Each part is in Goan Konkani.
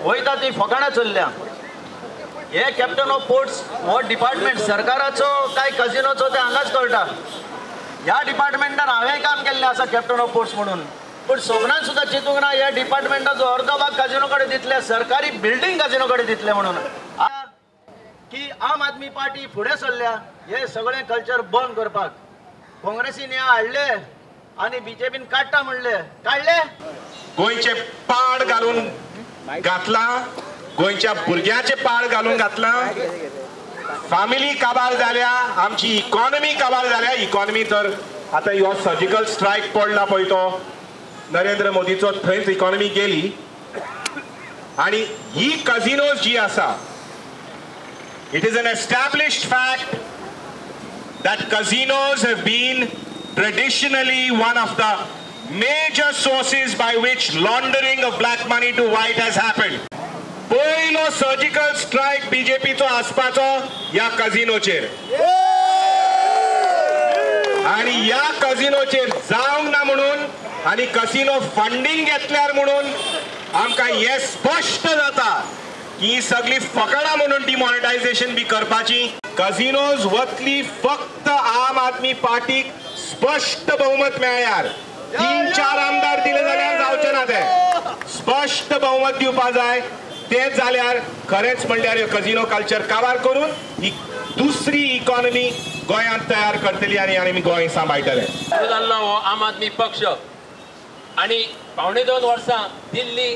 वयता ती फकाणां चल्ल्या. हे कॅप्टन ऑफ पोर्ट्स हो डिपार्टमेंट सरकाराचो काय कजिनोचो ते हांगाच कळटा. ह्या डिपार्टमेंटान हांवें काम केल्लें आसा कॅप्टन ऑफ पोर्ट्स म्हणून, पूण सगळ्यान सुद्दां चिंतूंक ना ह्या डिपार्टमेंटाचो अर्दो भाग काजिनो कडेन दितले, सरकारी बिल्डींग काजिनो कडेन दितले म्हणून की आम आदमी पार्टी फुडें सरल्या हे सगळें कल्चर बंद करपाक. काँग्रेसीन हे हाडले आनी बीजेपीन काडटा म्हणले, काडले. गोंयचे पाड घालून घातला, गोंयच्या भुरग्याचे पाड घालून घातला, फॅमिली काबार जाल्या, आमची इकॉनॉमी काबार जाल्या. इकॉनॉमी तर आतां ह्यो सर्जिकल स्ट्रायक पडला पळय तो नरेंद्र मोदीचो, थंयच इकॉनॉमी गेली. आनी ही कझिनोज जी आसा, it is an established fact that casinos have been traditionally one of the major sources by which laundering of black money to white has happened. पयलो सर्जिकल स्ट्रायक बीजेपीचो आसपाचो ह्या कझिनोचेर, आनी ह्या कझिनोचेर जावंक ना म्हणून आनी कसिनो फंडींग घेतल्यार म्हणून आमकां हें स्पश्ट जाता की ही सगळी फकाणां म्हणून डिमॉनिटायझेशन बी करपाची. कझिनोज वतली फक्त आम आदमी पार्टीक स्पश्ट बहुमत मेळ्ळ्यार. 3-4 आमदार दिले जाल्यार जावचें ना, ते स्पश्ट बहुमत दिवपा जाय. तेच जाल्यार खरेंच म्हणल्यार ह्यो कझिनो कल्चर काबार करून ही दुसरी इकॉनॉमी गोंयांत तयार करतली आनी आमी गोंय सांबाळटले. सुरू जाल्लो हो आम आदमी पक्ष आनी 1.75 वर्सां दिल्ली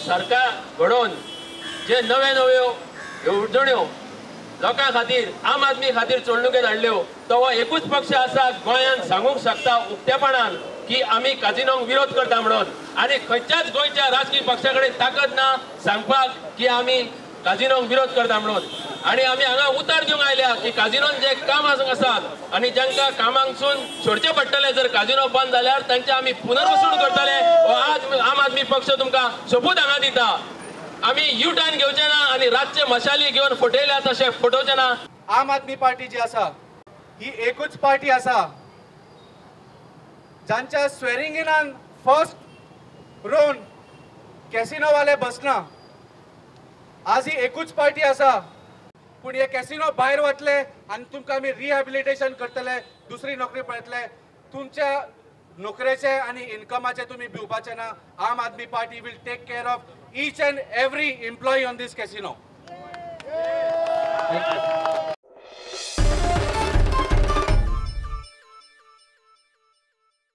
सरकार घडोवन जे नव्यो नव्यो येवजण्यो लोकां खातीर आम आदमी खातीर चलणुकेन हाडल्यो, तो हो एकूच पक्ष आसा गोंयांत सांगूंक शकता उक्तेपणान की आमी काजिनोंक विरोध करता म्हणून. आनी खंयच्याच गोंयच्या राजकीय पक्षा कडेन ताकद ना सांगपाक की आमी काजिनोंक विरोध करता म्हणून. आनी आमी हांगा उतर दिवंक आयल्या की काजिनोन जे काम आसात आनी जांकां कामांकसून सोडचें पडटलें जर काजिनो बंद जाल्यार तांचे आमी पुनर्वसण करतले. हो आज आम आदमी पक्ष तुमकां सोपूत हांगा दिता. आमी यू टर्न घेवचे ना आनी रातचे मशाली घेवन फटयल्या तशें फटोवचे ना. आम आदमी पार्टी जी आसा ही एकूच पार्टी आसा जांच्या स्वेरिंग इनान फर्स्ट रोन कॅसिनोवाले बसना. आज ही एकूच पार्टी आसा, पूण हे कॅसिनो भायर वतले आनी तुमकां आमी रिहॅबिलिटेशन करतले, दुसरी नोकरी पळयतले. तुमच्या नोकरेचे आनी इन्कमाचे तुमी भिवपाचे ना. Aam Aadmi Party will take care of each and every employee on this casino. Thank you.